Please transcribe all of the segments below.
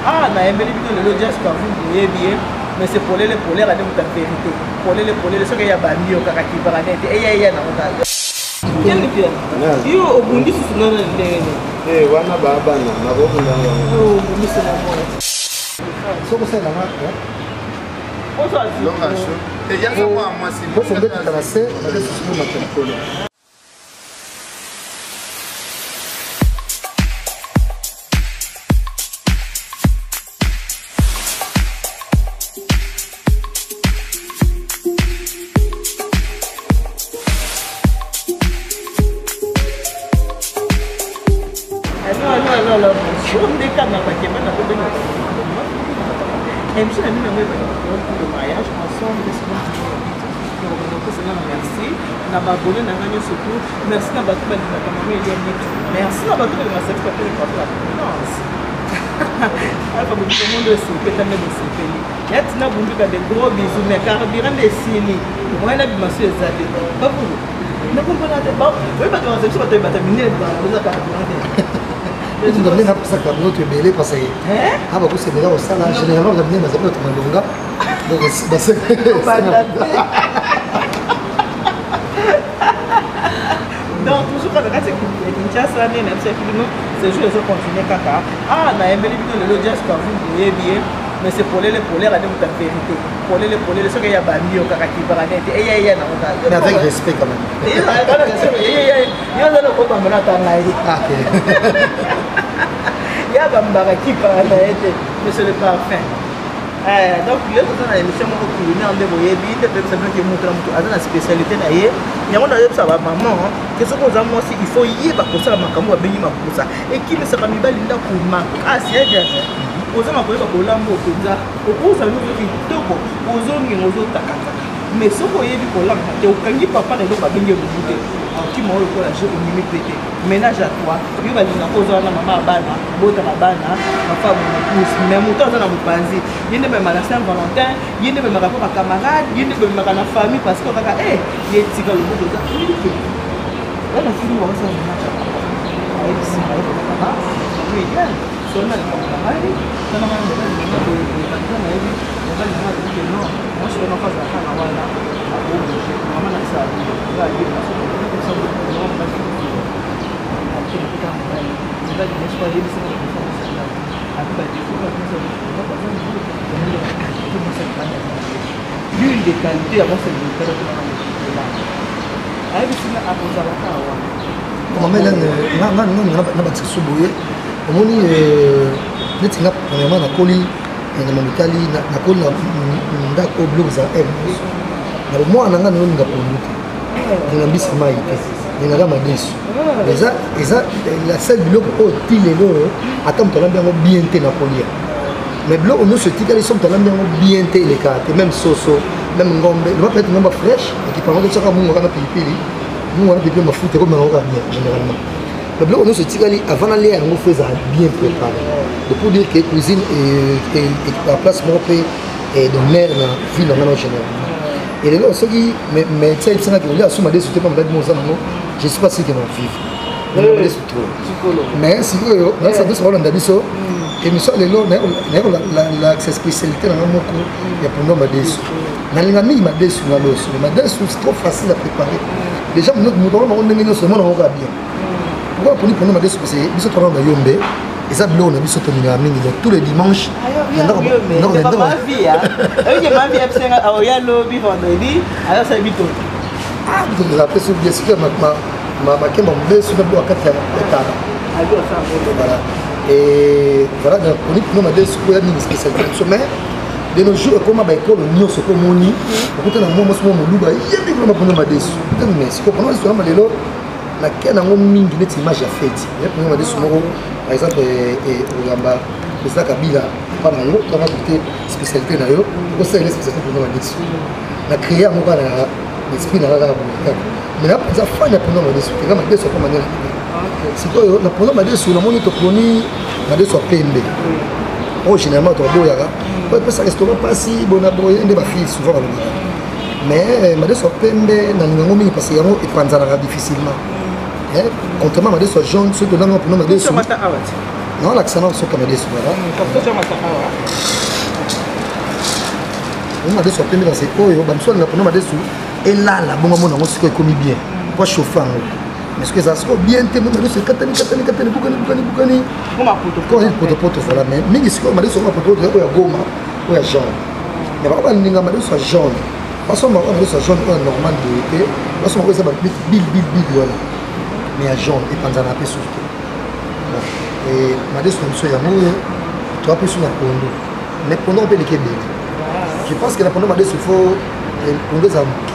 Ah, nayembeli bino lelo Jazz Kavul boyebi ye mais c'est polele polele ade moto ya vérité polele polele soki eya bandi yo kaka kibaka nete eya eya nango kaka yo obundi susu nana ndenge nini eh, wana babana nakobunda yango obundisi na mwana soki osalelanga poso mbetaka na se nakesusu mata likolo. Émission na bino yango ebanda le mariage ensemble merci na baabone na ngai nyonso tout merci na bato balingaka mama Eliane Nitu merci na bato balingaka sexe papele pape la provenance alpha bobito mondo esepeta nde bosepeli ya tina bumbika de gros bisous mais carburant nde esili moyen na bima so eza te babulu nakompona te oyebi bato baza biso bato ebata minene baza carburant te. Nde napesa carburant to ebele parce que abakosi ebele kosala généralement bato minene baza bato malonga donc Donc toujours kaka kati ya Kinshasa nde na biso ya bino séjour ezocontinue kaka. Ah, nayembeli bino lelo Jazz Kavul boyebi ye mais c'est polele polele ade moto ya vérité polele polele soki eya bandi yo kaka kibaka nete eya eya nango kaka. Mais avec respect quand même. Yo oza lokobambola ata ngai ya bambaka kipaka na ye te monsieur le parfum. Donc lelo toza na émission moko culinaire nde boyebi nde toyebisa bino ke moto na moto aza na spécialité na ye. Yango nayebisa bamama ke soki oza mwasi il faut yeba kosala makambo babengi makusa ekimisaka mibali ndako makasi ya jaja ozanga koyeba kolamba mpenza okozala ozo kitoko ozongenga ozotakataka mais soki oyebi kolamba te okangi papa na eloko babengi ebubu te okima oyo lokola je omimi pe te ménage à toi yo balingaka oza wana mama ya bana botaka bana bafa bonopousse mais moto aza na mopanzi ye nde bamemaka Saint Valentin ye nde bamemaka mpo bacamarade ye nde bamemaka na famille parce que kaka e ye tika loboko eza te wana fini bakosala ménage à toi ayebisi ngai kaka Eliane solo na likambo na ngai tala ngai mobali nanga boye boye bato nayebi mobali nanga alobi ke non mwasi wana ko azalaka na wana abobouge mama na biso nga ayeba soki mobali mobali nyonso ayebisi nga badefa mosala abi badefa l'une des qualités ya mwasi ya ayebisi nga akozalaka wana. Mama Eliane, na bakisa so boye omoni neti nga premièrement nakoli na mamitali nakoli na ndako oyo biloko ezala aire nyonso na bomwana na nga nazolinga pondu te nalinga mbisi mai te nalingaka madesu eza eza la seule biloko oyo ti lelo oyo ata moto alambi yango bien te nakolia mais biloko nyonso etikali so moto alambi yango bien te elekaka te même soso même ngombe loba peut-être ngombe fraîche ekipango totiaka mungu kaka na pilipili mungu wana pilipili mafuta ekomela yango kaka bien généralement mais biloko nyonso etikali avant nalia yango fo ezala bien préparé donc pour dire que cuisine la place moko mpe d'honneur na vie na nga na généralement. Et lelo soki médecin ebisangaki olia asuma desu te mpa maladi moza nango je suis pas sûr que na vivre madesu trop mais sikoyo nasa biso balanda biso émission lelo nayekolakisa spécialité nanga moko ya pondu madesu. Nalinga mingi madesu na loso mais madesu c'est trop facile à préparer déjà moto wana ndenge nyonso omona yango kaka bien. Pourquoi poni pondu madesu? Parce que biso tolanda yombe eza biloko na biso tolingaka mingi donc tous les dimanches oya lobi vendredi ayosala bitoto apesi bien sûr makemba mobesu na biloko kati ya tala. Voilà et voilà donc poni pondu madesu oya mingi spécialité na biso mais de nos jours ekoma baekolo nyonso komoni okuta na mwa mwasi mwa moluba yebi kuna mapondu madesu. Mais sikoyo pondu madesu wana lelo nake nango mingi neti image ya feti ya pondu madesu moko par exemple oyamba président Kabila epa na yo tanga kote spécialité na yo okosalela spécialité pondu madesu na créé yango kaka na esprit na kaka boye kaka mais na mpenza fan ya pondu madesu te nga madesu akoma ndenge sikoyo na pondu madesu namoni toponi madesu ya pembe oyo généralement toboyaka po epesa restaurant mpasi bona boye nde bafille souvent balobaka mais madesu ya pembe nalinga yango mingi parce que yango epanzanaka difficilement contrairement madesu ya jaune soki tolanga pondu madesu. Naolakisa na soka madesu, voilà. Madesu ya pembe, kasi oyo bamisu alinga mpona madesu elala bongo, amona yango sikoyo ekomi bien po chauffe yango. Mais soki ezala sikoyo bien te, madesu ekatani katani katani, bukani bukani bukani, potopoto, voilà. Mais mingi sikoyo madesu yango potopoto, oyo ya Goma, oyo ya jaune. Mais bako balinga madesu ya jaune, basomba oyo madesu ya jaune, oyo normal boye te. Basomba oyo eza bil bil bil wana, mais ya jaune epanzana mpe susu te. Madesu na biso yango oyo, toa mpe su na pondu, mais pondu mpe eleki ebele. Je pense que na pondu madesu, faut pondu ezala moke,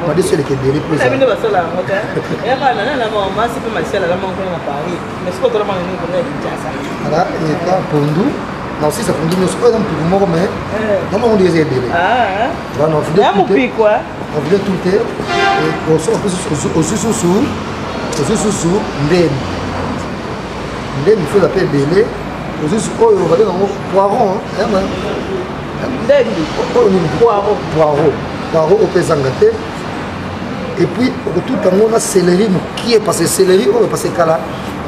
madesu eleki ebele mpo bino basala yango te. Eyaka na masi mpe masiala alamaka kuna na Paris, mais sikoyo tolamaka nini kuna ya Kinshasa? Ala, eka pondu na osisa pondu nyonso oyo eza mopiku moko, mais namongo ndenge eza ebele. Ya mopiku. Na vide tout te, ozwi susu, ozwi susu ndeni ndeni, fo eza mpe ebele. Ozwi oyo babenga yango poiron. Ndeni. Oyo nini? Poireau. Poireau, poireau oyo mpe ezanga te. Et puis okotuta yango na céleri mokie, parce que céleri oyo, parce que kala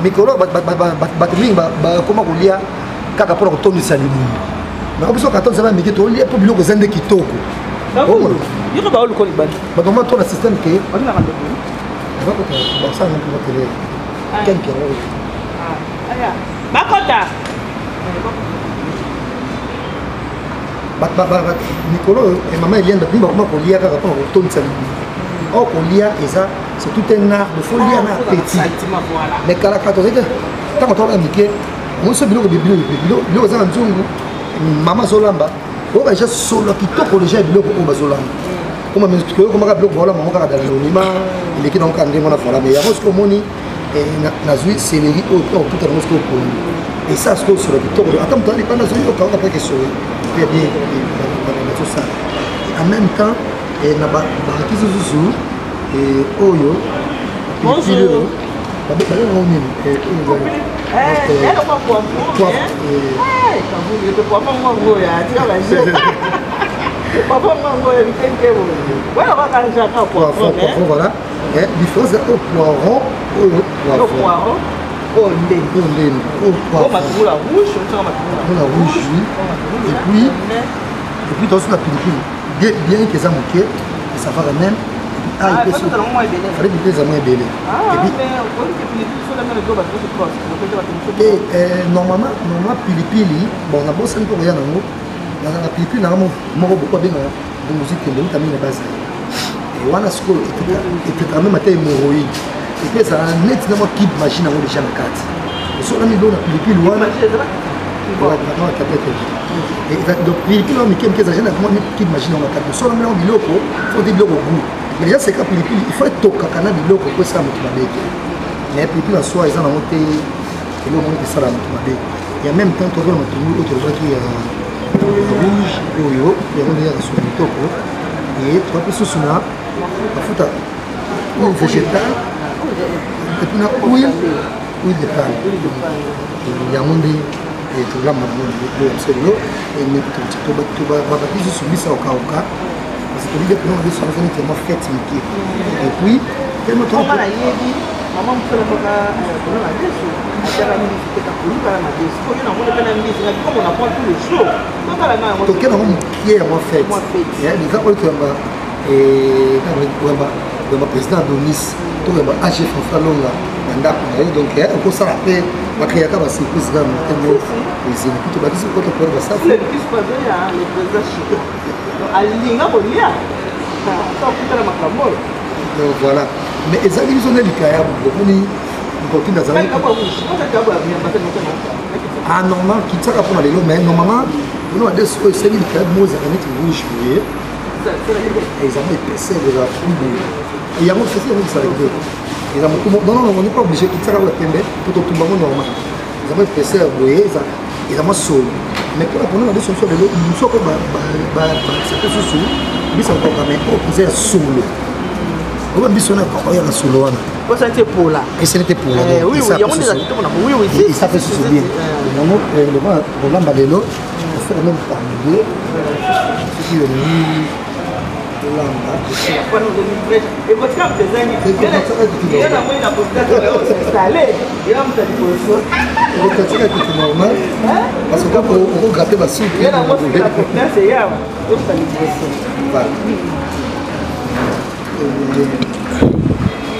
mikolo bato mingi bakoma kolia kaka mpona kotondisa libumu. Mais biso katondisa na mike, tolia mpo biloko eza nde kitoko. Yoko baoluka libanda. Bato ma to na système ke basala mpo tele kenke yango. Bakota. Mikolo oyo, mama Eliane, bato mingi bakoma kolia kaka mpona kotondisa libumu. Or kolia eza, c'est tout un art de faut lia na appétit. Mais kalaka tozalaki, ntango tokoka mike, moso biloko biloko eza na nzungu, mama azolamba, oyo deja solo kitoko, deja ya biloko oyo bazolamba komaka biloko baolamba yango kaka dans l'anonymat, eleki nango kaka ndenge wana, voilà. Mais yango soki omoni nazwi céleri oyo mpe okuta nango sikoyo pondu, esa sikoyo solo kitoko, ata moto alipanda azoyoka oka mpeke solo mpe bien bazosala. En même temps na bakisi susu oyo pilipili oyo babenga yango nini? Poivron, voilà. Différence oyo poivron, oyo poivron. Oyo ndeni. Oyo ndeni, oyo poivron rouge. Rouge, oui. Et puis tozosuka pilipili, bien que eza moke, ça va quand même. Fallait pilipili eza mwa ebele. Et normalement pilipili, bon, nabosani mpo koya nango, nazanga pilipili nanga moko boko abengaka bunguzi tembe, uta mingi na bazali wana. Sikoyo etraitaka même ata hémorroïde, et puis ezalaka neti na mwa cube Maggi nango déjà na kati. Osola biloko na pilipili wana, tablette. Donc pilipili wana mike mike ezalaki na mwa cube Maggi nango na kati. Osola yango biloko, faut te biloko goût, mais déjà seka pilipili, il faut etokaka na biloko po esala moto mabe te. Mais pilipili na soi eza nango te eloko moko esala moto mabe. Et en même temps tozona matungulu oyo tolobaki ya rouge, oyo yango nde yaka soki kitoko. Et toa mpe susu na mafuta huile végétale et puis na huile de palme. Yango nde tolamba biloko ya biso lelo. Babaki susu mbisa okauka, parce que tolingi mpona biso eza neti mwa fête moke. Et puis nayebi mama mosu alambaka mpona madesu, atiaka mbisi te, kakoluka na madesu oyo namoni mpe na mbisi na comme on apprend tous les jours, totala nga yango. Toke nango mokie ya mwa fête, eza oyo toyamba koyamba président Adonis, to koyamba AG François Longa na ndako na ye. Donc okosala mpe bakreaka basurprise kaka motemo cuisine, puis tobakisi koto pona basafu. Alinga kolia okutana makambo oyo. Donc voilà, mais ezali biso nde likayabu, omoni mokotinda azalaki ah normal kitiaka mpona lelo. Mais normalement mpona badesu oyo esengi likayabu moko ezalaka neti rouge boye, ezalaka épaisseur, ezala plus boye. Yango fesi yango esalaki te, eza motu. Non, non, on n'est pas obligé kitiaka oyo pembe po totumba yango normal. Eza mwa épaisseur boye, eza mwa solo. Mais mpona badesu mosusu lelo, mosu oko bakisa mpe susu bisa kokoka, mais oyo mpenza ya solo, oyo biso na oyaka solo wana. Osali te pola. Esali te pola. Esa fait susu bien. Yango lokola kolamba lelo, faut quand même parler soki olingi. Olamba. Ekotika moto ezangi yo namoni na postale yo moto ya liboso. Ekotika ekoti normal parce que okogratte basuki. Yo namoni na confiance eyawa yo moto ya liboso.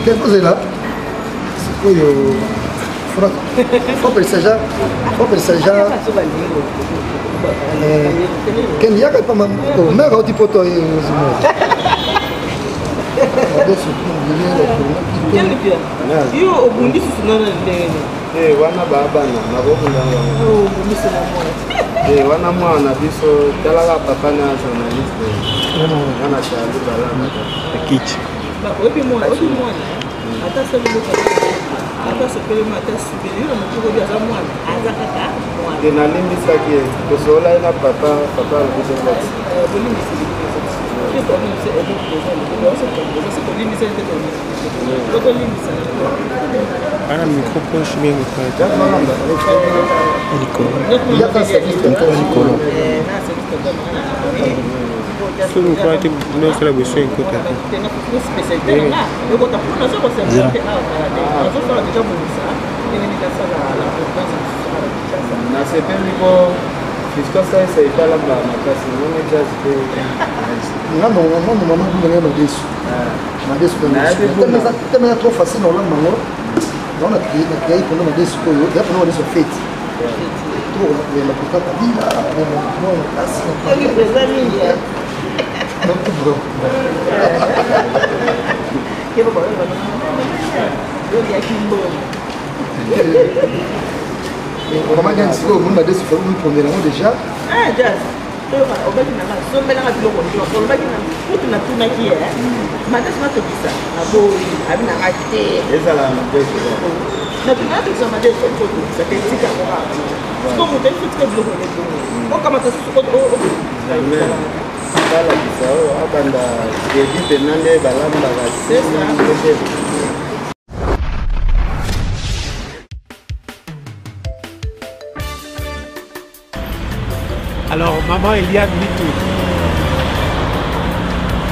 Te kozela sikoyo fopelisa ja fopelisa ja kende yaka epa mare auti poto. Yo obundi susu nana ndenge nini? Wana babana nakobunda yango wana mwana na biso talaka papa na journaliste wana Charli Balanga kichi. Oyebi mwana, oyebi mwana, ata sali ata sopelema ata subeli yo na motu, oyebi aza mwana, aza kaka mwana. Te, nalimbisaki ye, tosola ye na papa, papa alobi te. Bolimbisi kolimbisa te, tokolimbisa. Ana micro poche bien likolo. Likolo soki mokolo te nosala boso ekota te. Spécialité nazosala déjà bongisa ndenge nini nasala la province mosusu na Kinshasa. Nasepeli ko Fiston Saisa etalamba makasi moni jazz te. Nga mama bunganga madesu madesu tellement trop facile na olamba yango. Yango nakeyai mpona madesu oyo eya mpona madesu fete tokoyamba président Kabila makasi. Président mingi. Yoliaki mbongo. Mama Gani, sikoyo omoni madesu fo mipondela yango déjà. Jazz obaki nanga sombelanga biloko nyonso, olobaki na kutu natunaki ye madesu natokisa naboyi abi nanga te. Ezala madesu. Natokisa madesu otokisa te, tika yango kaka siko moto ayi kotika biloko ne bongo okamata susu. Balakisa oyo abanda début mpena nde balambaka. C'est ça. Alors, maman Eliane Nitou,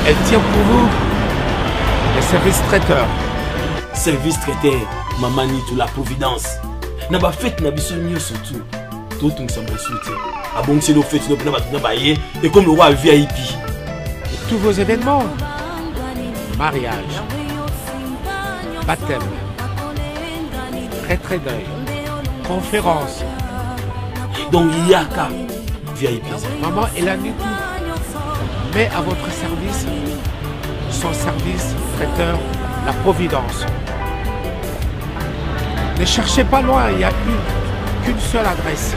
elle tient pour vous les services traiteurs. Service traiteur Mama Nitu la Providence na bafete na biso nyonso tu totungisa mosu te, abongiseli ofete no mpena bato na baye ekomi lokwa VIP. Tous vos événements, mariage, baptême, retrait deuil, conférence. Donc yaka VIP ezali. Maman Eliane Nitou met à votre service son service traiteur, la Providence. Ne cherchez pas loin, il n'y a qu'une seule adresse.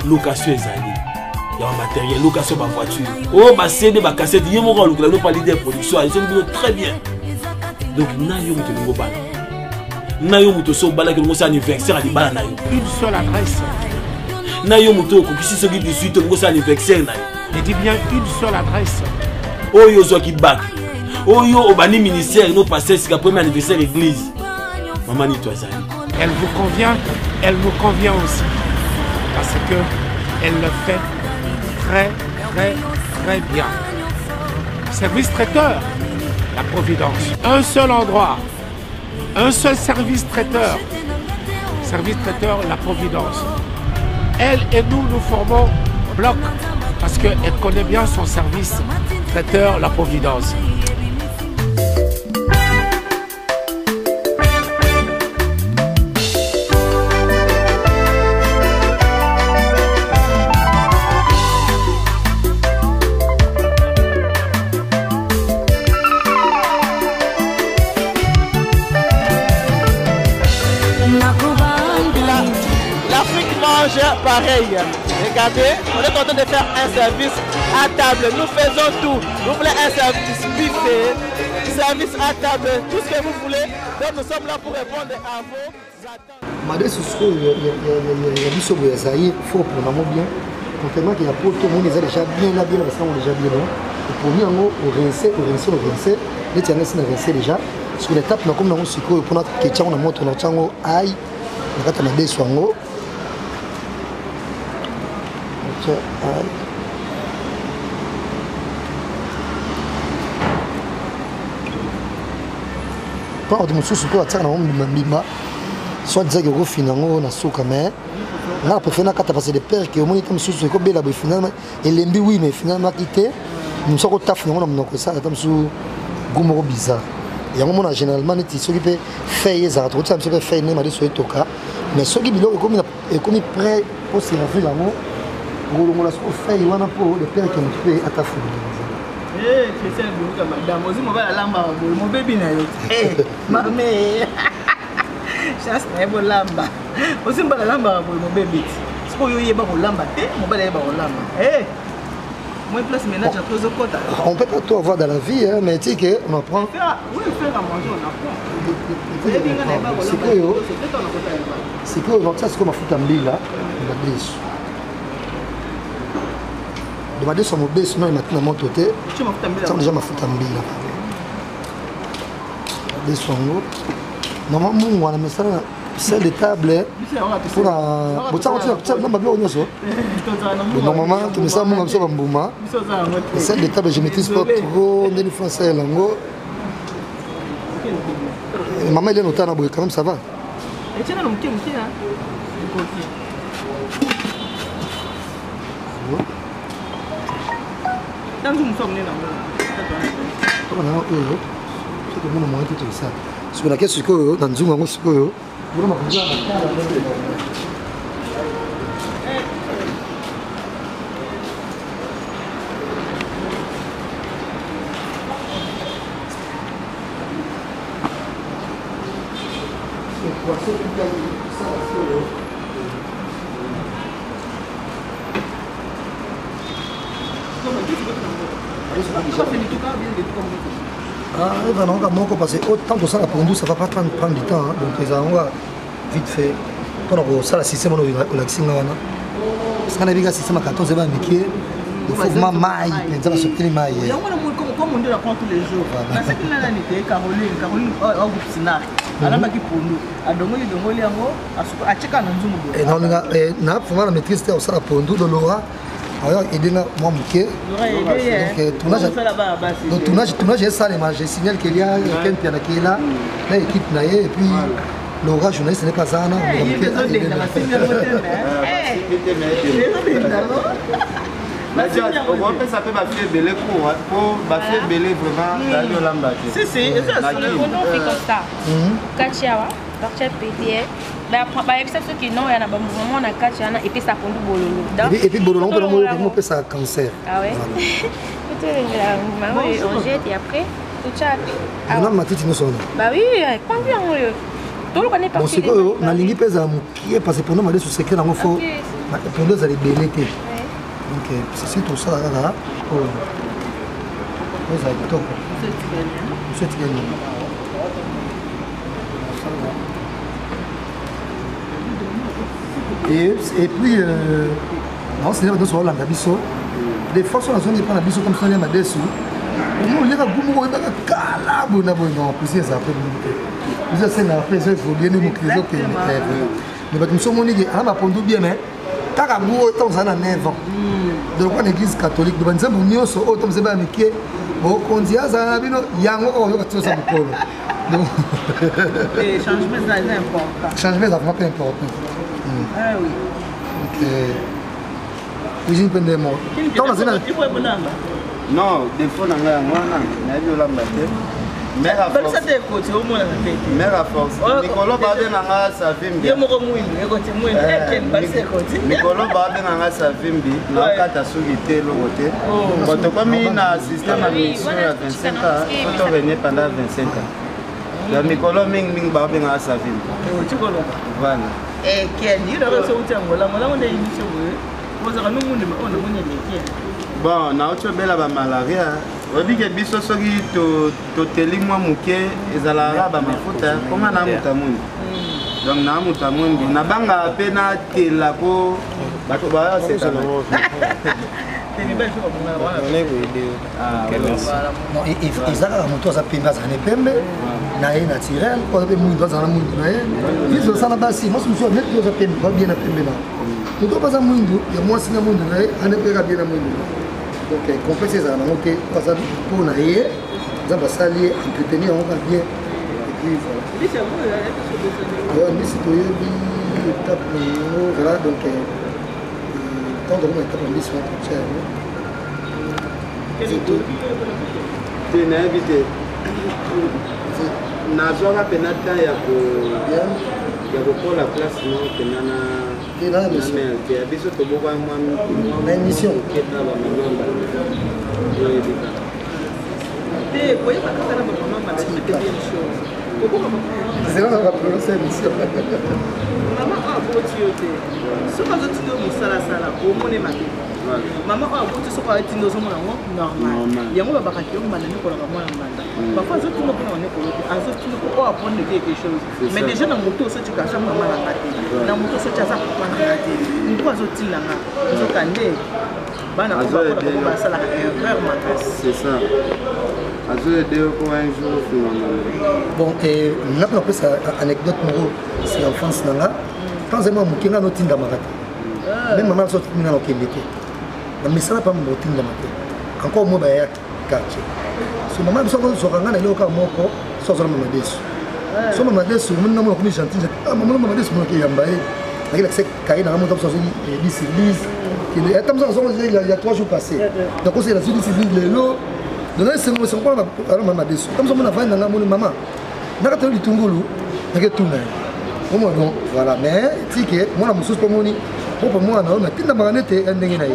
Location ezali ya bamatériel, location bavoiture oyo baCD, bacassette, ye moko alukela bino pa leader production azoki bino très bien. Donc na yo moto olingi obala, na yo moto oso obalaki olingi osala anniversaire ya libala na yo. Une seule adresse. Na yo moto okokisi soki 18 olingi osala anniversaire na yo. Je dis bien une seule adresse. Oyo ozwaki bac, oyo obandi ministère no pasteur sika, premier anniversaire église, Mama Nito azali. Elle vous convient, elle nous convient aussi. Parce que elle le fait très, très, très bien. Service traiteur, la Providence. Un seul endroit, un seul service traiteur. Service traiteur, la Providence. Elle et nous, nous formons bloc parce qu'elle connaît bien son service traiteur, la Providence. L'Afrique mange pareil. Regardez, on est en train de faire un service à table. Nous faisons tout. Vous voulez un service buffet, service à table, tout ce que vous voulez. Donc nous sommes là pour répondre à vos attentes. Madesu sikoyo ya biso boye ya Zaire, faut opona yango bien, contrairement ke ya poto. Omoni eza déjà bien na bien, basala yango déjà bien. Non, oponi yango, orince, orince, orince neti yango esi na rince déjà. Sikoyo na étape nakomi nango sikoyo mpona ketia yango na moto, na tia yango ai na kati ya madesu yango, natia ai. Mpo bato mosusu mpe batiaka nango mbimambima, soit disaki okofina yango na suka, mais nga na préféré nakata parce que de peur ke omoni ta mosusu ekobela boye, finalement elembi, oui, mais finalement ki te mosu akotafuna yango na monoko, esala ata mosusu goût moko bizarre. Yango mona généralement neti soki mpe feuille ezalaka, tokotia biso mpe feuille nde madeso etoka, mais soki biloko ekomi prêt po servir yango, okolongola soko feuille wana mpo de peur ke motu mpe atafuna. Eh, Christian Buluka, madame, ozi mobali alambaka boye, mobebi na yo te. Eh, mame chance na ye bolamba, ozi mobali alambaka boye, mobebi te. Sikoyo oyeba kolamba te, mobali ayeba kolamba. Eh, moins place ménage après ozokota. On peut pas tout avoir dans la vie, hein, mais tu sais que on apprend. Faire, oui, faire à manger, on apprend. Oyebi nga nayeba kolamba. Sikoyo peut-être on akota yeba. Sikoyo nakotia sikoyo mafuta mbila madesu, de madesu ya mobesu no emati na moto te. Otie mafuta mbila. Tia déjà mafuta mbila madesu yango. Normalement mungwa na mesala na sel de table mpona botiango tina na babiloko nyonso. Normalement tomesala munga biso bambuma. Sel de table, je maîtrise pas trop ndeni français yango. Mama Eliane, otala boye quand même, ça va. Etie nano moke moke, hein. Ekoki. Ntanzu mosu amonene yango. Toko na oyo soki omona moyen te tosala sikoyo nake sikoyo na nzungu yango sikoyo. Ah, eza nango moko parce que autant tosala pondu, ça va pas prendre du temps, hein. Donc eza yango vite fait mpona kosala système wana olakisi nga wana, parce que nayebi ka système ya 14 eba mike, il faut vraiment mai mpenza basopeli mai. Yango wana comme on dit, on apprend tous les jours. Naseki na nani te, Caroline, Caroline au groupe Sinar alambaki pondu, adongoli dongoli yango, atieka na nzungu boye. Naolinga na vraiment na maîtrise te ya kosala pondu do Lora ayo edenga mwa moke. Donc tournage, donc tournage esalema, je signale qu'il y a Ken Piana qui est là na équipe na ye, et puis Laura journaliste n'est pas wana. Okopesa mpe bafille ebele cour po bafille ebele vraiment bazali olamba te. Si, si, eza. On fait comme ça. Kati awa, partie PTL. Bayebisa soki non ya na bamouvement na kati wana epesa pondu bololo. Et puis bololo yango mpe mopesa cancer. Ah ouais. Tolengela nguma oyo, on jette et après totya. Na matiti nyonso wana. Bah oui, pondu yango oyo toluka ne. Bon, sikoyo nalingi mpe ezala mokie parce que pondu madesu secret nango, fo pondu ezala ebele te. Donc si tosala kaka oyo ezala kitoko, mosu etikali. Et puis naosinga bato nyonso baolanda biso, des fois so nazongi epa na biso comme sonia madesu, omo oliaka gu moko oyebaka kala boye na boye. Non, cuisine ezala mpe bongo te, cuisine esengaka mpe ezo évolue nde mokili ezokende. Mais bato mosusu omoniki ana bapondu bien, mais kaka gu oyo ntango ozala na 9 ans, donc lokola na église catholique do banzembo nyonso oyo ntango ozali bana mike, bokonzi azala na bino, yango kaka oyoka ti oza mokolo. Donc changement eza important. Changement eza vraiment mpe important. Ah oui. Donc cuisine mpe nde moko ntango nazali na Non, défaut na ngai yango wana, nayebi olamba te. Balisa te, ekoti omonaka te. Mère à force mikolo babenga Savimbi. Ye moko mwindu, ekoti mwindu, eken balisa ekoti. Mikolo babenga Savimbi, nakata suki te, eloko te. Bon, tokomi na système ya mission ya 25 ans, faut to régner pendant 25 ans. Ya mikolo mingimingi babengaka Savimbi. Voilà. Eken yo naka so uti yango lango lango nde émission boye ozaka no mundu oyo namoni eleki. Bon, nauti obela bamalaria. Oyebi ke biso soki toteli mwa moke ezalaka bamafuta koma na moto mwindu. Donc na moto mwindu nabangaka mpe natela po bato bayasekana. Eza kaka moto aza pembe azala ne pembe na ye naturel, po aza mpe mwindu azala na mwindu na ye. Biso osala basi mwasi mosusu neti oza pembe babie na pembe na moto oyo aza mwindu ya mwasi na mwindu na ye ane mpe kaka bie na mwindu. Donc complexe ezala nango te, po aza mpo na ye, Nzambe asali ye, entretenir yango kaka bien. Puis voilà. Mbisi toyebi étape na yango, voilà. Donc ntango tokoma étape ya mbisi wana, totia yango. Te, nayebi te, nazwaka mpena temps ya kokola place moko mpena na mare te. Ya biso toboka mwa émission na bamama mbala, oyebi kaka. Te, koyeba kaka na bamama mbala, c'est bien chose. Koboka zela na baprononce émission. Mama oyo aboti yo te, soki azotinda yo mosala, asala, omoni mabe. Mama oyo aboti, soki atinda, ozomona yango normal. Yango babakaki yo mbanda nekolaka mwana mbanda. Parfois azotinda mpona banekolo te, azotinda mpo oyo apprendre quelque chose. Mais déjà na moto osotika aza mama na nga te, na moto osoti aza papa na nga te, moto azotinda nga, ozoka nde bana po basalaka erreur makasi. C'est ça, azoaider yo mpo un jour ofungama. Bon, nga mpe napesa anecdote moko. C'est enfance na nga, ntango azali mwa moke, nga notindamaka te. Même mama biso otindi nga na okende te na misala, pamba otindama te. Encore moi baya quartier, so mama biso akozwaka nga na eloko kaka moko, so azwala mama desu, so mama desu omoni nga mona komi gentil. Ah, mama, mama desu monaki eyamba ye, nakilakisa kaye nanga moto biso azwi 10 sur 10. Ata mosu azongo il y a 3 jours passé, donc osela azwi 10 sur 10 lelo. Donc esengo esengo mpona ala mama desu. Ata mosu omona avandi nanga, moni mama nakatelo litungulu, naketuna ye omona. Donc voilà, mais tike mwana mosusu mpo moni mpo mwana oyo natindamaka nete ya ndenge na ye.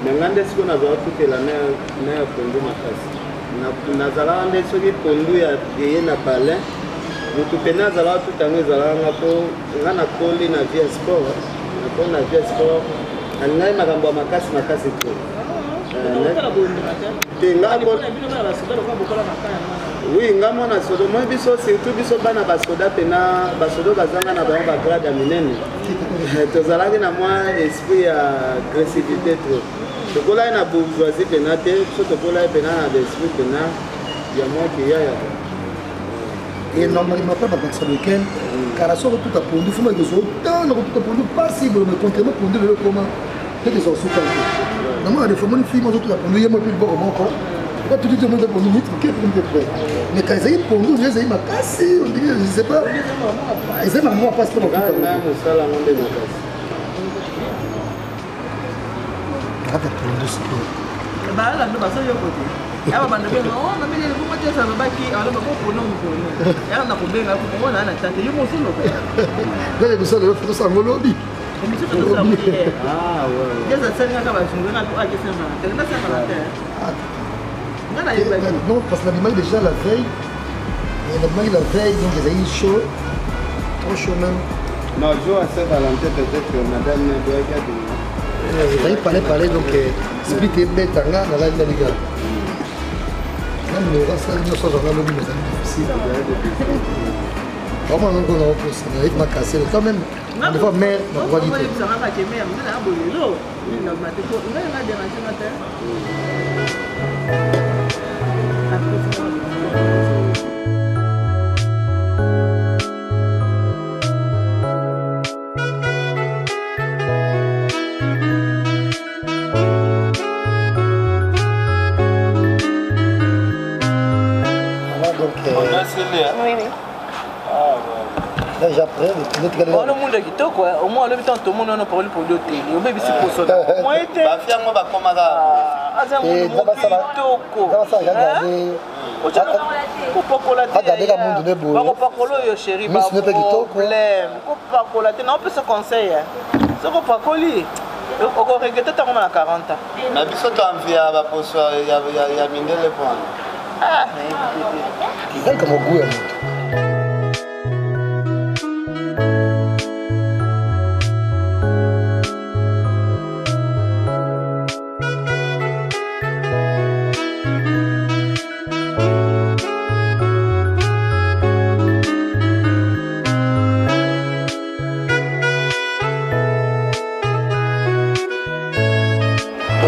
Me nga nde sikoyo nazala tutela na ya pondu makasi. Nazalaka nde soki pondu ya eye na palin, motu pene azalaka tuta yango, ezalaka nga, mpo nga nakoli na vie ya sport, nakoli na vie ya sport, nalingaki makambo ya makasi makasi te. Te, nga oui, nga mwana sodo. Moi biso, surtout biso bana basoda pena, basodo bazanga na bango bagrade ya minene, tozalaki na mwa esprit ya agressivité trop. Tokolaki na bourgeoisie pena te, biso tokolaki pena na baesprit pena ya mwa kiyaya. Et normalement mpe bakakisa weekend kala, soki otuta pondu, foma ekozwa otanga kotuta pondu pasi boye. Mais contrairement pondu lelo ekoma peut ezwa suka te. Namona des fois moni fille azotuta pondu ye mo mpe liboko moko tuti te, moni pondu niti moke mpe près. Mais ka ezali pondu nde ezali makasi, on dirait, je sais pas, ezali na mwa pasi mpo na mosala yango nde makasi. Na kati ya pondu sikoyo. Balando bazoyoko te, awa bando benga o mamele bongo te, alobaki aloba kopona mokolo yaka na kobenga komona na tante yo mozoloba. Nde biso lelo tosango lobi. Émission tozosala hier, asalingaka bazungaka ake Saint Valentin, na Saint Valentin nga nayebaki. Non, parce que nabimaki déjà la veille, nabimaki la veille, donc ezali chaud, trop chaud même. Non, jour à Saint Valentin, peut-être madame naboyaki abima. Ezali palais palais, donc split ebetanga, nazali na liga na numéro asali nyonso, azwanga lobi, ezali difficile vraiment. Nongo na oposa nayebi makasi quand même, des fois mère nakokaki te. Oyebisangaka mère nde na bolelo te, ngai nga dérange nga te. Voilà, donc Oui. Là j'ai après le Wana munda kitoko omoi alobi ntango tomoni wana paroli podi oteli obebisi poso moye te. Bafi yango bakomaka. Aza mundu kitoko. Kopakola te, bakopakola oyo chéri, baproblème kopakola te. Naopesa conseil, soki opakoli okoregretter ntango na 40 ans. Na biso toamvia baposo ya mindele mpona Ezalika mogu ya moto.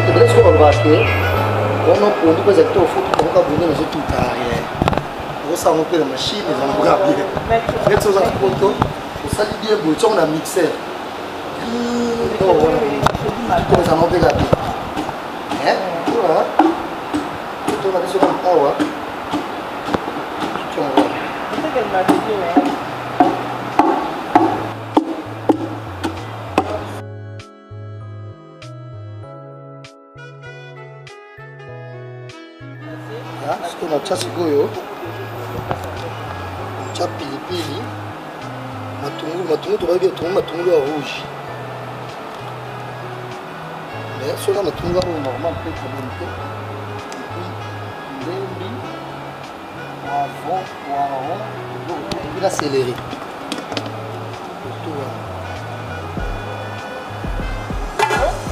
Bato ebele soki balobaka ke wana pondu mpo eza kitoko fo tutangoka bonde nazotuta rien. Okosala yango mpe na machine ezala kaka bien. Neti oza na poto osali bien boye tiango na mixeur. Wana ezala mpe kaka bien. Tona biso kaka awa. Tiango wana. Sikoyo natya sikoyo natya pilipili matungulu matungulu tobayebi etungulu matungulu ya rouge mais soki na matungulu oyo normal mpe problème te epuis ndembi poivron poiron epuis na céleri tout wana.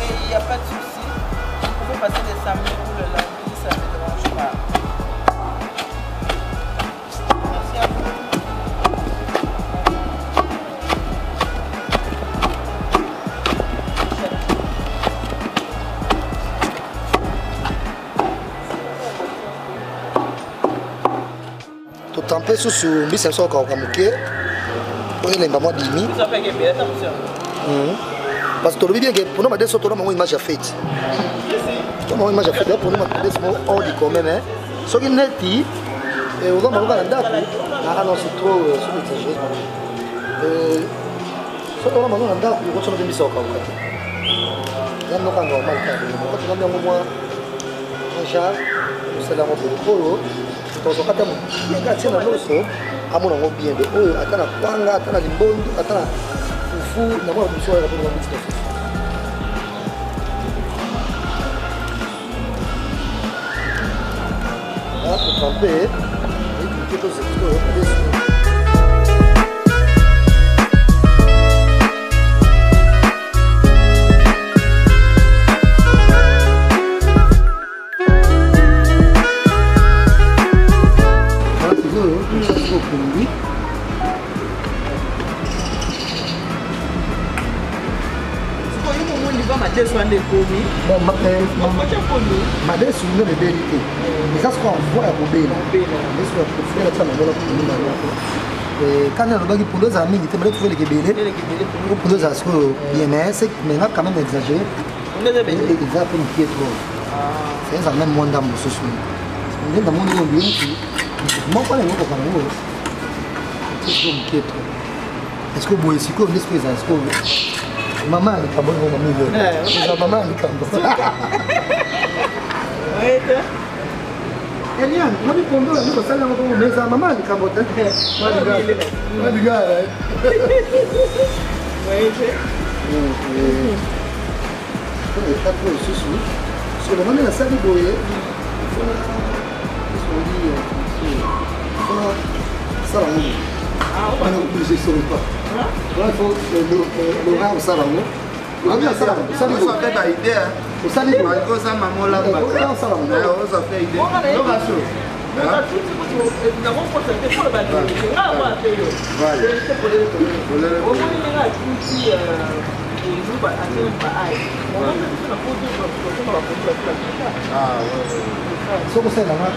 Il n'y a pas de souci. Vous pouvez passer le samedi ou le lundi, ça ne me dérange pas. Merci à vous. Totampe susu mbisi na biso kokauka moke po elemba mwa bimi parce que tolobi bien ke mpona madeso tona bango image ya fete tona bango image ya fete mpona madeso mo hors du commun mais soki neti oza bango kaka na ndako. Ah non, c'est trop, soki exagéré, soki ona bango na ndako okosona mpe mbisi ya kokauka te, eza mnoka normal kaka okotona yango mwa genre osala yango boye oyo tozwaka ata mokie kaka tie na loso amona yango bien de oyo ata na kwanga ata na limbondo ata na fufu na mwana mosusu oyo akapona mbisi na fufu. Totrempe moke tozekito oyo. Madesu wana ekomi madesu nde ebeli te, eza sikoyo en voie ya kobela. Madesu ya kofela tia namona pondu na moko kani alobaki pondu ezala mingi te, madesu eleka ebele po pondu ezala sikoyo bien, mais c'est mais nga quand même exagéré, eza mpe mokie trop, eza même mwa ndambo mosusu nde namoni oyo biloko moko na eloko kaka yango sikoyo mokie trop. Est ce que boye sikoyo nde sikoyo ezala sikoyo mama ya likambo oyo mama oyo eza mama ya likambo Eliane, mami pondo oyo kosala yango bongo, mais ezala mama ya likambo te. Maligala. Etape oyo lisusu soki namoni nasali boye fona fona sala yango wana oblige solo pas wana faut lora osala yango obi asala osali osali osala soki osalelanga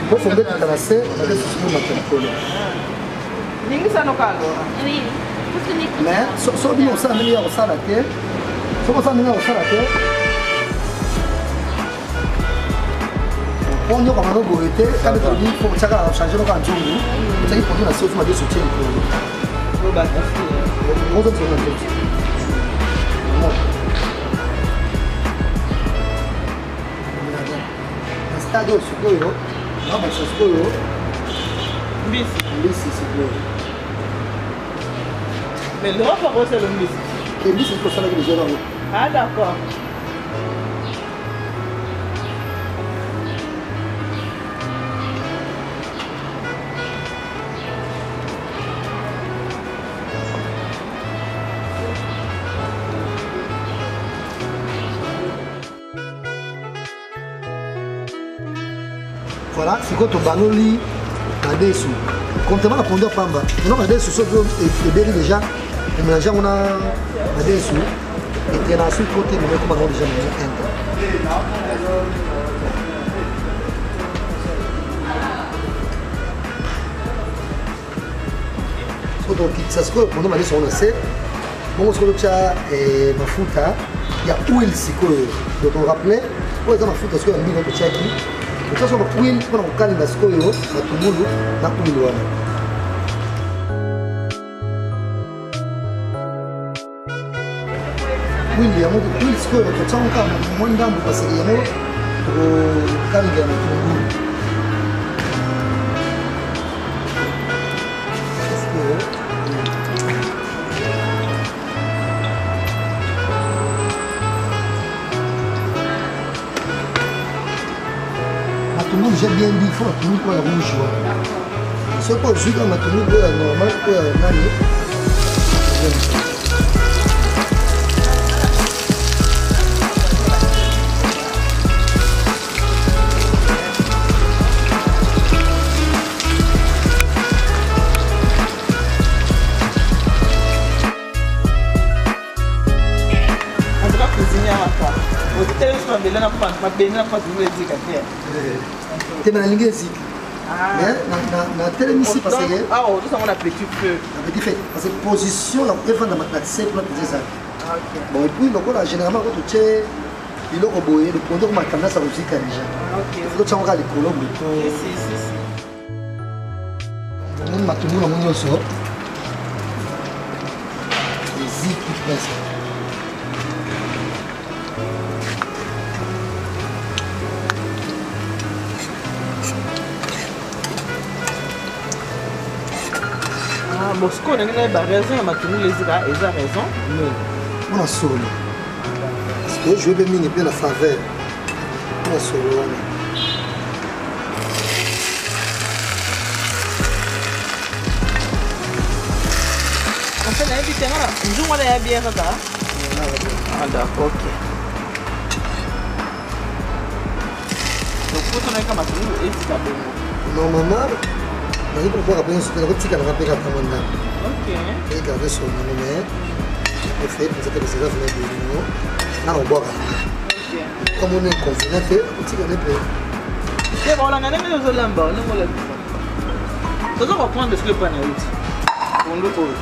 poso ndekita na se bakesusu mata likolo. Mais soki bino osala ndenge ya kosala te, soki osala ndenge ya kosala te po nyokama no boye te, kaka tolobi fo otiaka change noka nzungu, otiaki pondu na se, ofuma deso otie likolo ozongisona nzoto. Na stade oyo sikoyo nabakisa sikoyo mbisi mbisi sikoyo. Mais Laurent Fakoselo mbisi. Mbisi tosalaki deja nango. Ah d'accord. Voilà, sikoyo tobaloli madesu contrairement na pondu ya pamba. Maintenant madesu soki ebeli déjà, omélange yango na madesu. Etraînaka soki trop te, mama ekoma nango déjà nango inde. Soki tokitisa sikoyo pondu madesu yango na se bongo, sikoyo totya mafuta ya huile. Sikoyo donc torappele, oyo eza mafuta sikoyo ya mbino totyaki, totya sikoyo huile mpona kokalinga sikoyo matungulu na huile wana. Huile yango, huile sikoyo totyango kaka mwa ndambo, parce que yango tokokalingela matungulu. Sikoyo matungulu, j'ai bien dit, faut matungulu oyo ya rouge wana. Soki ozwi kaka matungulu oyo ya normal, oyo ya nani. En tout cas, cuisinier maka otele biso mabele na mabele na pasi ozo ezika te. Te, me nalingi eziki, mais natelemisi parce que awa ozosango na petit feu. Na petit feu, parce que position ya efanda na se kuna mpenza ezali bon. Et puis lokola généralement ko totie biloko boye, lopondo koma tendance ya kozika déjà, faut totyango kaka likolo boye po omoni matungulu yango nyonso eziki presque. Ah, bon, sikoyo ndenge nayeba raison ya matungulu ezika, eza raison nini? Mpona solo, parce que joue mpe mingi mpe na faveur mpona solo wana. En fait, nayebi te, nga nzungu wana ya bien kaka. Ah, d'accord, ok. Donc poto nayeka matungulu ezika bongo. Normalement nazi kobwaka mpe nyonso te, nakotikalaka mpe kaka mwa ndambo. Egarde solo nango, mais préféré mpenza te, parce que eza vraiment bolingo nga na kobwaka. Comme on est inconvénient te, otikale mpe. Te, baolanga ndenge ozolamba, ndenge olakisa, toza koprendre soki epai na euti pondu oyo.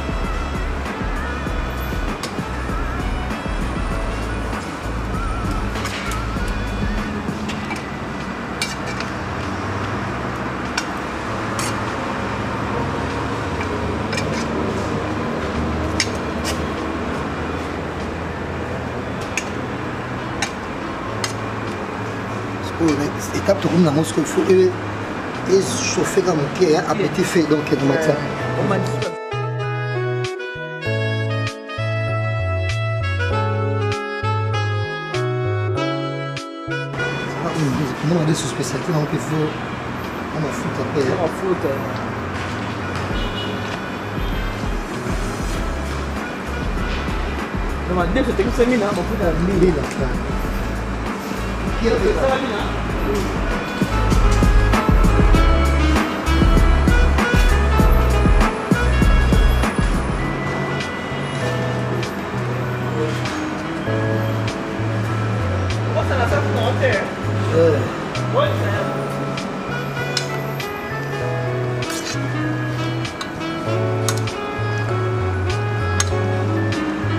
Sikoyo étape tokomi nango sikoyo, faut echauffe kaka moke à petit feu, donc na matia. Non, des spécialités nango mpe faut na mafuta mpe. Mafuta. Na madeso etekisami na mafuta ya mbila. Mbila. Esalami na osala safu na te. Olisa yango.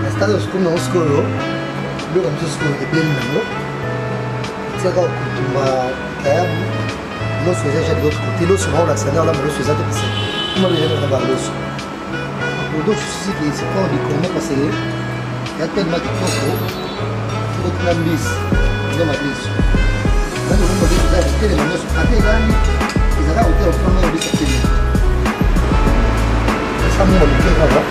Na stade sikoyo nango, sikoyo biloko ya biso sikoyo ebeli nango, etiaka kotumba likayabu. Loso eza déjà de l'autre côté. Loso bango olakisa nde olamba loso eza te, parce que kuma déjà na baloso. Pour d'autres soucis que c'est pas déconner, parce que ya tellement kitoko otina mbisi nde madesu nani omoni madesu eza ya kotelema nyonso, ata elali ezalaka kotela kotuna mbisi atelema esa mwa moke kaka.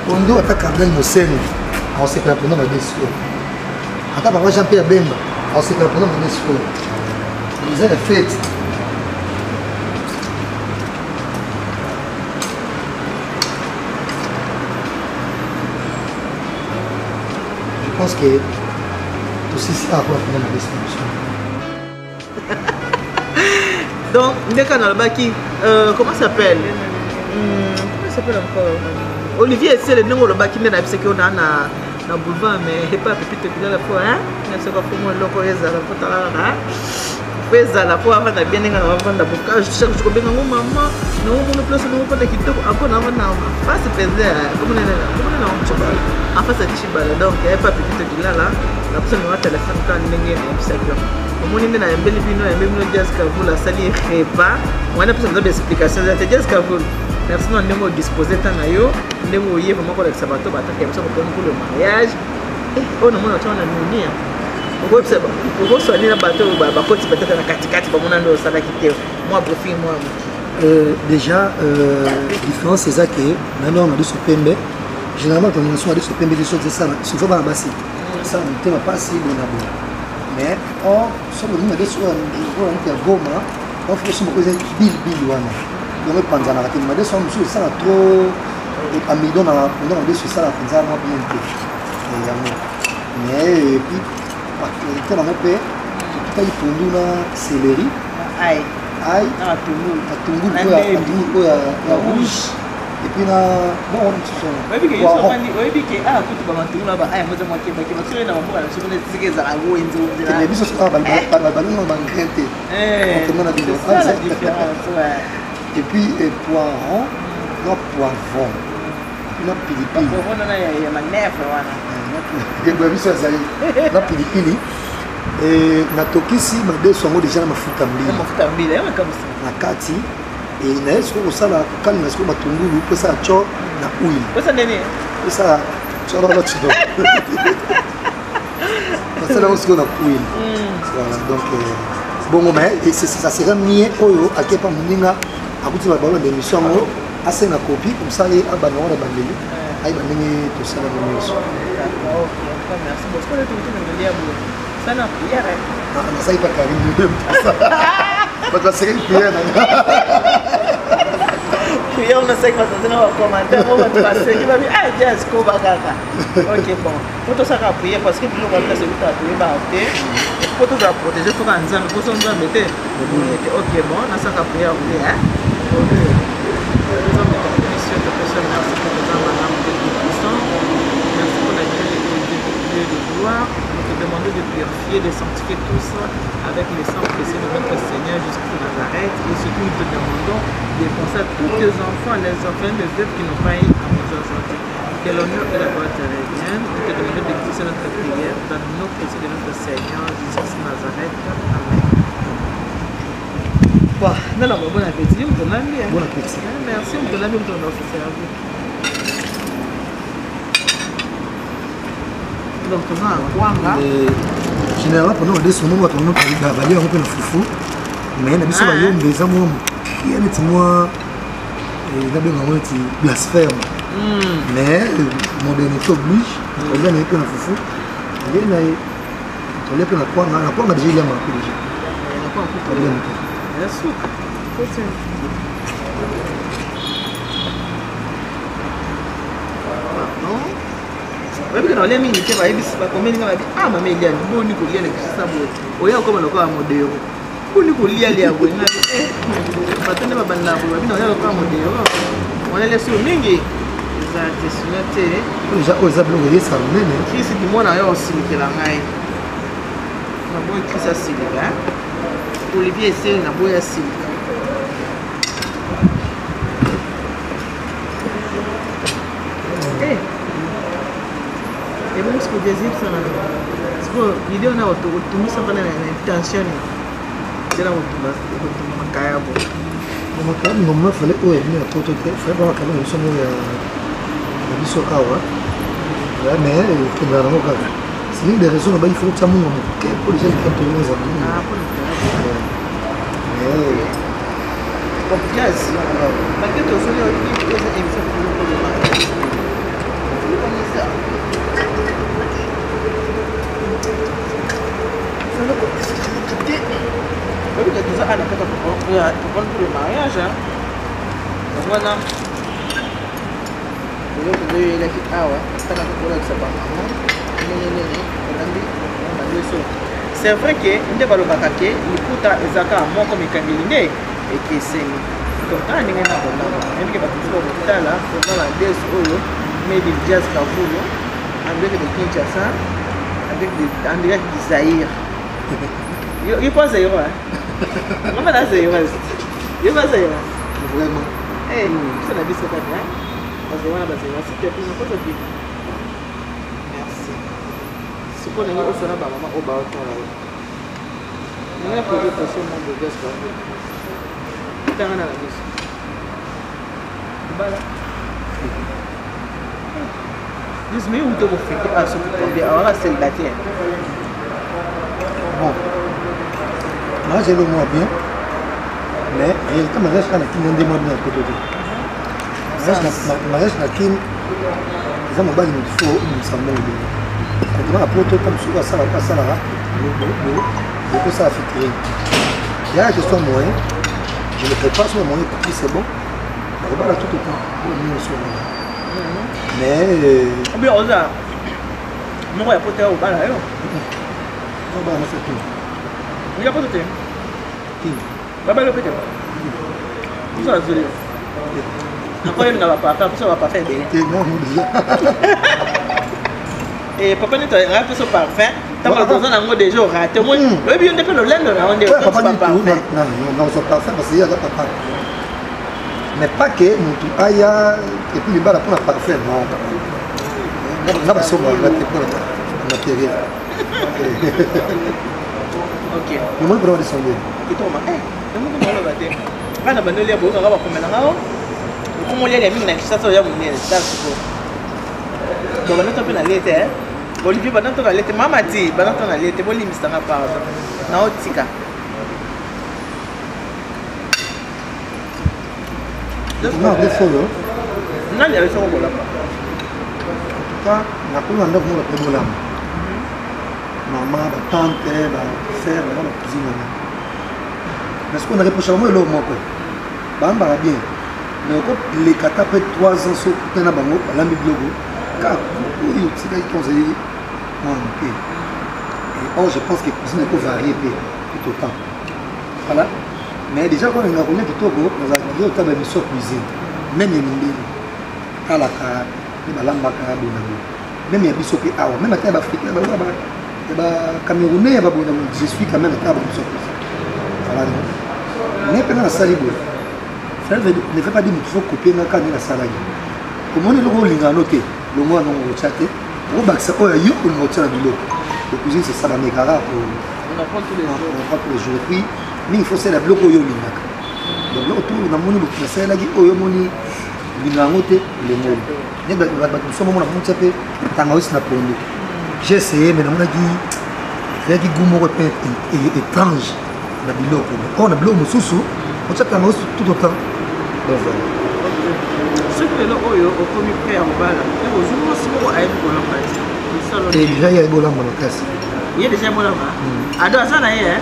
Pondo ata cardinal Moseno aosepela mpenza madesu oyo, ata papa Jean Pierre Bemba aosepela mpenza madesu oyo. Eza ya fete. Je pense que tosisi awa mpona mpona madesu na biso. Donc, ndeka nalobaki, comment s'appelle, comment s'appelle encore, Olivier Esele, ndenge olobaki nde nayebisaki yo naa na boulevard, mais epa pepite bilala fo, hein, nasoka fo mwa eloko oyo ezala fo talaka fo ezala fo avanda bien ndenge na avanda boka chaque jour kobenga ngo mama naomona place nango fanda kitoko ako na avanda face mpenza komonena Tshibala en face ya Tshibala. Donc epa pepite bilala napesa nanga telefone kaka ndenge nayebisaki yo. Omoni nde nayembeli bino, nayembeli bino Jazz Kavul asali repas wana, mpesa baza baexplication eza te. Jazz Kavul, merci na ndenge odispose ntan na yo, ndenge oye vraiment kolakisa bato bataka ya biso koponi pour le mariage. Oyo namona otanga na nuni, okoyebisa okoswani na bato oyo bakoti peut-être na katikati bamona nde osalaki te mwa briefing mwa moki. Déjà différence eza ke nano madesu pembe, généralement tolinga madesu pembe te, soki esala souvent bana basi esala motema mpasi bona bona, mais or soki olingi madesu oyo neti ya Goma, ofuko so moko eza bilibili wana, yango epanzanaka te. Madesu wana mosusu esala trop amidon na ponda madesu, esala mpenza mwa bien te yango. Mais et puis particularité nango mpe, totutaki pondu na céleri, ai ail, na matungulu, matungulu oyo ya rouge, et puis na bon mosusu. Oyebi ke awa kutu bamatungulu na baaya moza mwa kebakeba, soki na bamboka na biso kuna esika ezala wenze. Mais biso awa balinga bagrain te, contrairement na bino. Et puis poiron na poivron na pilipili. Poivron wana ya manèvre wana. Ya biso azali na pilipili. Natokisi madesu yango déjà na mafuta mbila. Mafuta mbila ya makambo. Na kati naye sikoyo kosala kokalinga sikoyo matungulu mpo esala co na huile. Posa ndeni? Esala cololo tino, nasala yango sikoyo na huile. Voilà, donc bongo, mais ça serait mieux oyo akepa moninga akuti balanda émission yango, asenga copie, comme ça ye abanda yango na bandeli, ayeba ndenge tosala yango nyonso. Merci beaucoup. Sana prière. Nasali pa Karine, bato basekaki prière na nga. Prière nasaki, bato na bacommentaire mo bato baseki babi: ah, Jazz koba kaka. Ok, bon, po tosaka prière parce que biloko ya place ekutaka toyebaka te, po tozala protégé toka Nzambe, poso Nzambe te. Ok, bon, nasaka prière te. Ok, Nzambe topesi yo, topesi yo merci pour Nzambe malamu te tout-puissant. Merci pour la Dieu de gloire. Nous te demandons de purifier, de sanctifier tous avec le sang précieux de notre Seigneur Jésus-Christ de Nazareth. Et surtout, nous te demandons de penser à tous tes enfants, les enfants des œuvres qui n'ont pas eu à manger aujourd'hui. Que l'honneur et la gloire te reviennent. Nous te demandons d'exaucer notre prière dans le nom précieux de notre Seigneur Jésus-Christ de Nazareth. Amen. Bon, non, non, bon appétit, moto olambi. Bon appétit. Merci, moto olambi, moto na oservi. Donc, toza na kwanga. Généralement pendant madesu moko bato balia yango mpe na fufu, mais na biso bayombe eza mwa moke neti mwa nabenga yango neti blasphème, mais modernité oblige, tolia na ye mpe na fufu, tolia na ye, tolia mpe na kwanga. Na kwanga déjà eliamaka mpe déjà tolia moke. Suka. Pardon. Oyebi ke na olia mingi te, bayebisi bakomeli nga, babi: ah, mama Eliane, boni kolia na kisisa boye, oya okoma lokola modero, boni kolia lia boye. Nga bato nde babandaka boye, babi na oya lokola modero, wana sio mingi eza te, sino te. Déjà oyo eza biloko eyesa monene. Krisi dimona oyo osilikela ngai, naboyi Krisi asilika. Olivier Eseri, naboyi asilika. Ebongo sikoyo désir na sikoyo idée wana otungisa mpana na intention nzela kotumba makayabo. Makayabo normalement fallait oyo ebimi na poto te, fallait ba makayabo na biso moko ya na biso awa, mais ekendaka nango kaka. C'est l'une des raisons na il faut tia munga moke po déjà likambo tolingo ezala mingi. Bon, Jazz, malgré tozolia, eza émission koloba eza te. Oyebi ke toza awa na kati ya comprendre pour le mariage, hein. Yango wana eloko nde oyelaki awa talaka kolakisa bamama ndenge nini olambi madeso. C'est vrai ke nde balobaka ke liputa eza kaka moko, mikangeli nde ekeseni. Donc tala ndenge na kolamba, nayebi ke bato mosusu bakotala koma madeso oyo made in Jazz Kavulu en direct de Kinshasa, en direct du Zaïre. Yo pas Zaïrois, hein? Mama na Zaïroise. Yo pas Zaïrois. Vraiment. Eh, biso na biso kaka, hein? Bazaïrois na Bazaïrois, s'il te plaît, nakoza bien. Merci. Sikoyo ndenge osala bamama oyo baotala yo. Ndenge na poser question mon bogus ba. Tanga na biso. Bala. Dis mais où tu fêter à ce que awaka célibataire. Bon, mariage elo mwa bien, mais réalité mariage kaka na Kini nde mwa bien poto te. Mariage na Kini eza mobali moto fo obimisa mbongo ebele. Contrairement na poto, comme soki asalaka asalaka bokosala featuring. Yaka question moyen, je ne prépare sur moyen ekoki, c'est bon, nakobala tout autant oyo nyonso wana, mais Obi oza moko ya poto ya obala yo. Obala mwasi ya Kini. Ya poto te. Kini. Babali yo pe te. Biso azoli yo. Nakoyelinga bapapa, biso bapapa ebele. Te, non, non, déjà. Eh, papa neti anga mpe so parfum ntango toza nango déjà orate omoni oyebi yo nde mpe lolendo na yo nde papa nazwa parfum parce que ye aza papa, mais pas que motu aya et puis libala mpona parfum, non. Nga basombaka te mpona matériel. Ok. Nomoni mpona badescendre. Kitoko ma yango maloba te. Nga na bando lia boyokaka bakomela nga o okomolia mingi na Kinshasa oya monene ta sikoyo. Donc banda to mpe nalie te, Olivier, banda to nalie te, mama ti banda to nalie te, bolimbisanga, pardon, naotika. Non, nde solo. Nani ayebisaka kolamba? En tout cas, nakoli na ndako moko bato bolamba, mama, batante, basere, bana, bacousine nanga. Mais sikoyo na reproche bango eloko moko: bayambaka bien, mais okoleka ata mpe 3 ans so okutana na bango, balambi biloko kaka oyo otikaki ntango ozali mwana moke. Et or je pense que cuisine ekovarie mpe tout autant, voilà. Mais déjà quand olinga kolia kitoko, nazalaka toujours otala baémission ya cuisine, même ya mindele, talaka nde balambaka bona boye, même ya biso mpe awa, même ata ya baafricain, ya bacamerounais, ya babona boye, je suis quand même ata baémission ya cuisine, voilà. Donc ne mpe nga nasali boye, ça ne veut pas dire motu faut copier nga kaka nde nasalaki. Komoni eloko olingaka no te, longo wana ngo otya te, okobakisa oyo yo olinga otya na biloko. Le cuisine, c'est ça, bamekaka. On apprend tous les jours. On apprend tous les jours. Et puis mingi faut osala biloko oyo olingaka. Donc biloko to namoni motu nasalelaki oyo omoni olinga yango te, olengoli nde bato mosusu momona motia mpe tangawisi na pondu. J'ai essayé, mais namonaki ezalaki goût moko mpe étrange na biloko oyo, na biloko mosusu otia tangawisi tout autant. Donc voilà. Soki lelo oyo okomi prêt ya kobala, ozwi mwasi moko ayebi kolamba te? Te, déjà ye ayebi olamba makasi. Ye déjà bolamba ado aza na ye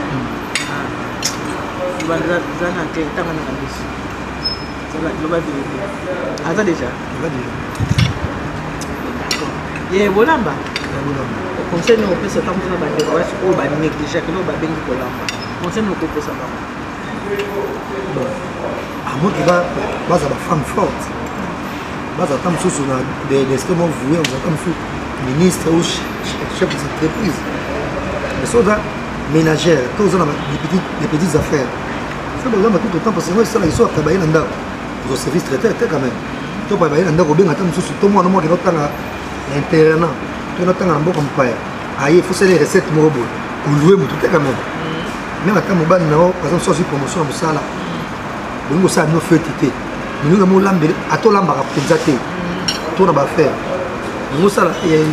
zana te, ntango na biso loba vérité, aza déjà. Aza déjà. D'accord, ye bolamba. Conseil nini opesa ntango mosusu na bandeko basi oyo banégligeaka eloko babengi kolamba? Conseil nini okopesa bango? Bon, à moins que baza bafemme forte, baza ata mosusu na d'esprit moko voué, oza ata mosusu ministre ou chef des entreprises. Mais so oza ménagère to oza na des petites affaires, so bolamba tout autant, parce que ngo esalaki so après baye na ndako, ozo service traiteur te quand même, to baye na ndako, obenga ata mosusu to mwana moko akenda otanga na internat to natanga na mboka mopaya, aye, faut sala recette moko boye, oloue motu te quand même. Même ata mobali na yo, par exemple, so azwi promotion na mosala, bolingi kosala bino feti te, bolingi mo olambele, ata olambaka mpenza te to na baaffaire, bolingi osala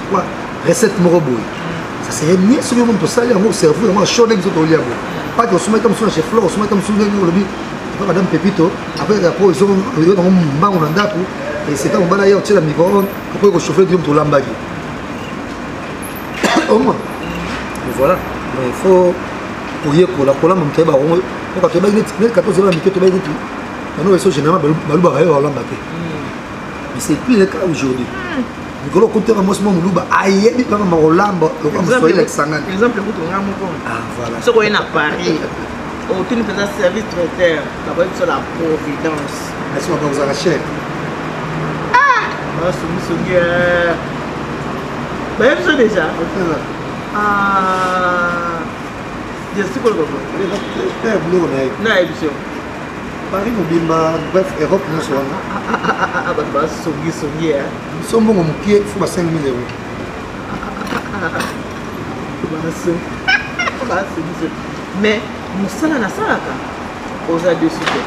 quoi, recette moko boye, ça serait mieux soki moto osali yango, servir yango chaud ndenge biso tolia boye, pas que osomaki ta mosusu na chez Flore, osomaki ta mosusu ndenge olobi epa madame Pepito, après après oyo nango mbango na ndako, eseta mobala ye otiela micro-onde, okoki kochauffe yo moto olambaki au moins. Voilà, donc il faut Koyekola kolamba moto ayeba yango oka toyebaki neti neti kata ozala mike toyebaki neti bano biso généralement balubaka yo olamba te, mais c'est plus le cas aujourd'hui. Mikolo okutaka mwasi mwa moluba ayebi kaka makolamba lokola moswahili ya Kisangani. Exemple kutu nga moko. Ah, voilà. Soki oye na Paris, otuni mpenza service traiteur, bakoyebi biso la Providence. Merci, papa, ozalaka cher. Basongisongi bayebi biso déjà. Ah, biloko na ye. Nayebi biso. Paris mobimba, bref, Europe nyonso wana. Bato basongisongi. So mbongo mokie, fo ba 5000 euros. Basongisongi, mais mosala nasalaka oza dessus te.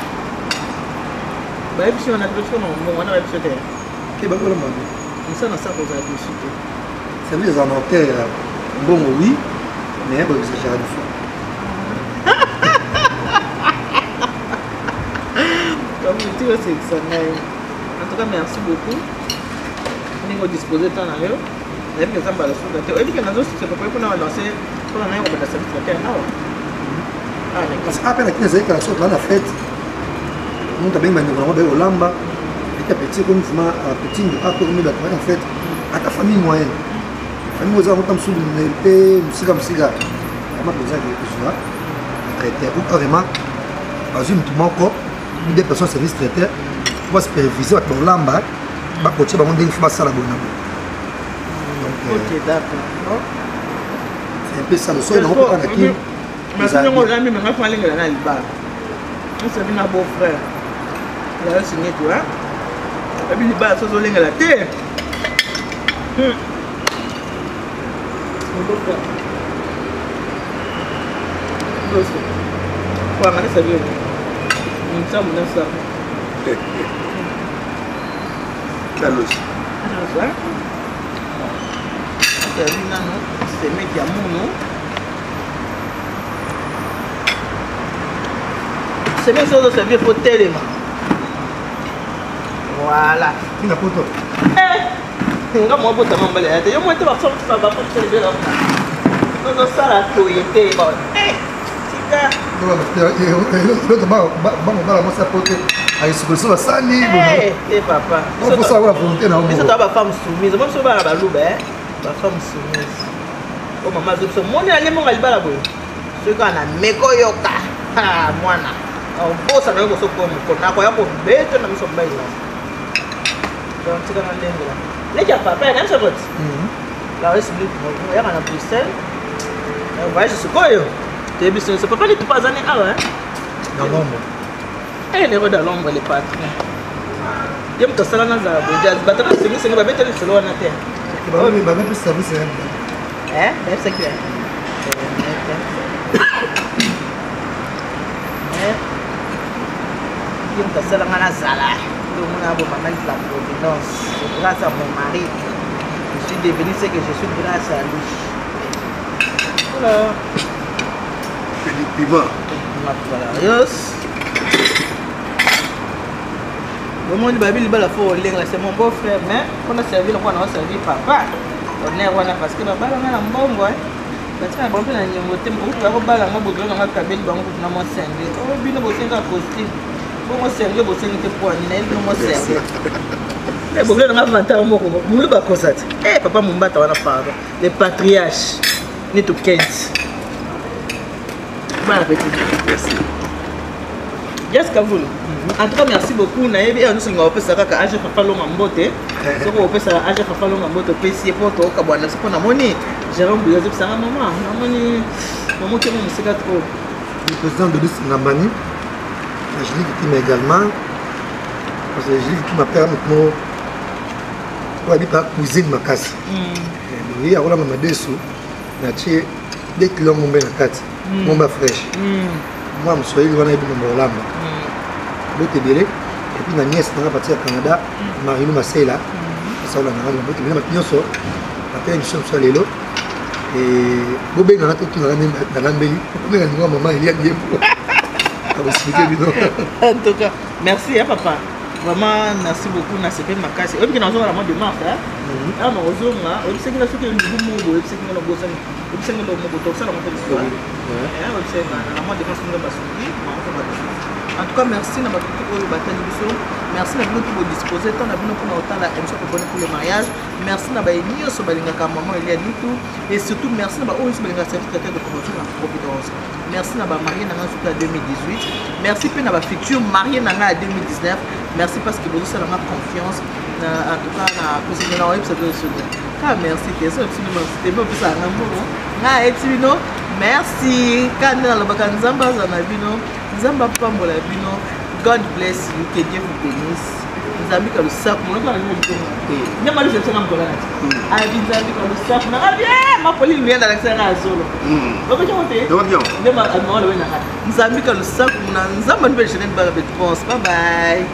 Bayebi biso wana, biso na mbongo wana, bayebi biso te. Ke bakolamba. Mosala nasalaka oza dessus te. Service eza na hauteur ya mbongo, oui, mais boexagéra des fois. Tika osekisa ngai. En tout cas, merci beaucoup ndenge odispose temps na yo. Nayebi eza mbala suka te. Oyebi ke nazosukisa papa mpona balance mpona naye kobanda service na te awa. Parce que ape na kini ezali kala, soki na fête, moto abengi bandeko nango baye kolamba, ete petit komi vraiment petit ape komi bato baye na fête, ata famille moyenne, famille oyo eza yango ta mosusu mpe mosika mosika, vraiment mpenza kozwa traiteur ou carrément bazwi motu moko ou deux personnes service traiteur fo basupervise bato bakolamba, bakotie bango ndenge fo basala boye na boye. Donc Ok, d'accord. c'est un peu ça le soki nango mpe na kini. Merci ndenge olambi menga fo alengela na libala osabi na beau frère nayo signé to oyebi libala so ozolengela te. Mon beau frère wanga nesabi nsambu nasa. Carlos. Asabi nano semeki ya munu, semeki soki ozoservir fo telema, voilà. Tina poto. Nga mwa botama mbala ya te yo mwa te ozosala toye te. Tika. Eloko bangobala mwasi ya poto ayesukolisa basani. Te papa. Osala la volonté na. Biso toa bafemme soumise mo, biso bana baluba, bafemme soumise o mama azo biso moni alie monga libala boye soki kaka na meko yoka mwana obosana yo kosoko mokolo nakoya kobeta na miso mobali na donc tika na ndengela leki ya papa ya nayebisa koti Larisse oyaka na Bruxelles voyage sikoyo toyebi biso nyonso papa litupa aza ne awa. Dans l'ombre. Lero dans l'ombre, le patron ye moto asala nazala boye, bato basengisengi babeteli lisolo wana te. Babepi service. Bayebisaki ye moto asalanga nazala omona bo mama la Providence. Grâce à mon mari je suis devenu ce que je suis, grâce à lui. Voilà. Du piment. Voilà, yes. Bomoni babi libala fo olengela, c'est mon beau frère, mais mpona servir lokola na oservir papa honneur wana, parce que babalanga na mbongo, batika na bango mpe na niongo te. Okutu bakobala yango bozolo nanga kabeli bango kutu na mwa senge o bino bosenga costume bongo senge bosengi te poani nayebi bino mwa senge bozolo nanga vantard moko molu bakosa te. Papa Mombata wana, pardon, le patriarche neto kent. Bon appétit. Merci. Jessica Vulu. En tout cas, merci beaucoup. Nayebi awa nyonso opesa kaka age papa longa mbote. Soki opesa age papa longa mbote, opesi ye mpo tokabwana biso mpo namoni Jérôme Bouya azobisanga mama, namoni mama okemo mosika trop. Le président de Luce Ngambani, Angélique Kitima également, parce que Angélique Kitima père moto oyo ayebi pa cuisine makasi. Ye akolamba madesu natie 2 kilo ngombe na kati, ngombe fraîche. Mwa moswahili wana yebi mambo kolamba bote ebele. Et puis na nièce nanga parti ya Canada, Marilu Masela, asaola nanga na bote ebele. Bato nyonso batala émission biso ya lelo, bobengaka to tunaka nde nalambeli, bobenga ningo mama Elia Diembo akoexpliquer bino. En tout cas, merci hein, papa, vraiment merci beaucoup. Nasepeli makasi. Oyebi ke nazongala mois de mars. Awa na ozonga, oyebisaki nga soki elubu moko boye, oyebisaki nga na bosani, oyebisaki nga eloko moko, tokosala ngo mpe lisusu. Oyebisaki nga na mwa dépense nga basuki, En tout cas, merci na bato oyo batali biso. Merci na bino tout bodispose temps na bino mpona kotala émission Toponi pour le mariage. Merci na baye nyonso balingaka maman Elia Nitu et surtout merci na baoyo nyonso balingaka service traiteur de promotion na Providence. Merci na bamarie na ngai surtout ya 2018. Merci mpe na bafutur marie na ngai ya 2019. Merci parce que bozosala nga confiance. Na, en tout cas, na président na oyebisa bino soki kaka merci te so oyebisi bino merci te me opesaka nga mbongo ngai ayebisi bino merci kaka nde nalobaka Nzambe aza na bino, Nzambe apambola bino. God bless you, que Dieu vous bénisse. Nzambe ka lusaku monoko na bino litonga nde malisi ebisanga mokolo na ti abi Nzambe ka lusaku nanga bien mapoli luyanda alakisa nga ya zolo obeki yango te nde mama lobe nanga Nzambe ka lusaku na Nzambe nouvelle chaîne baka betupense. Bye bye.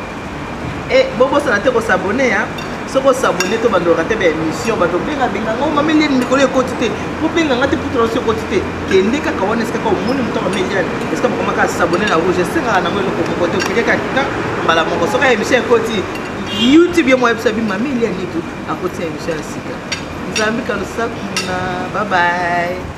E bobosana te kosabone ya soki osabone to bandolaka te baémission. Bato bengabenga ngo mama Eliane mikolo ekoti te, bobenga nga te putu naso ekoti te. Kende kaka wana esika kaka omoni moto mama Eliane, esika bakomaka s'abonner na rouge, esengaka nango eloko moko te. Okende kaka mbala moko soki émission ekoti YouTube, ye mo ayebisa bi mama Eliane etu akoti émission ya sika. Nzambe kalusaku na bye bye.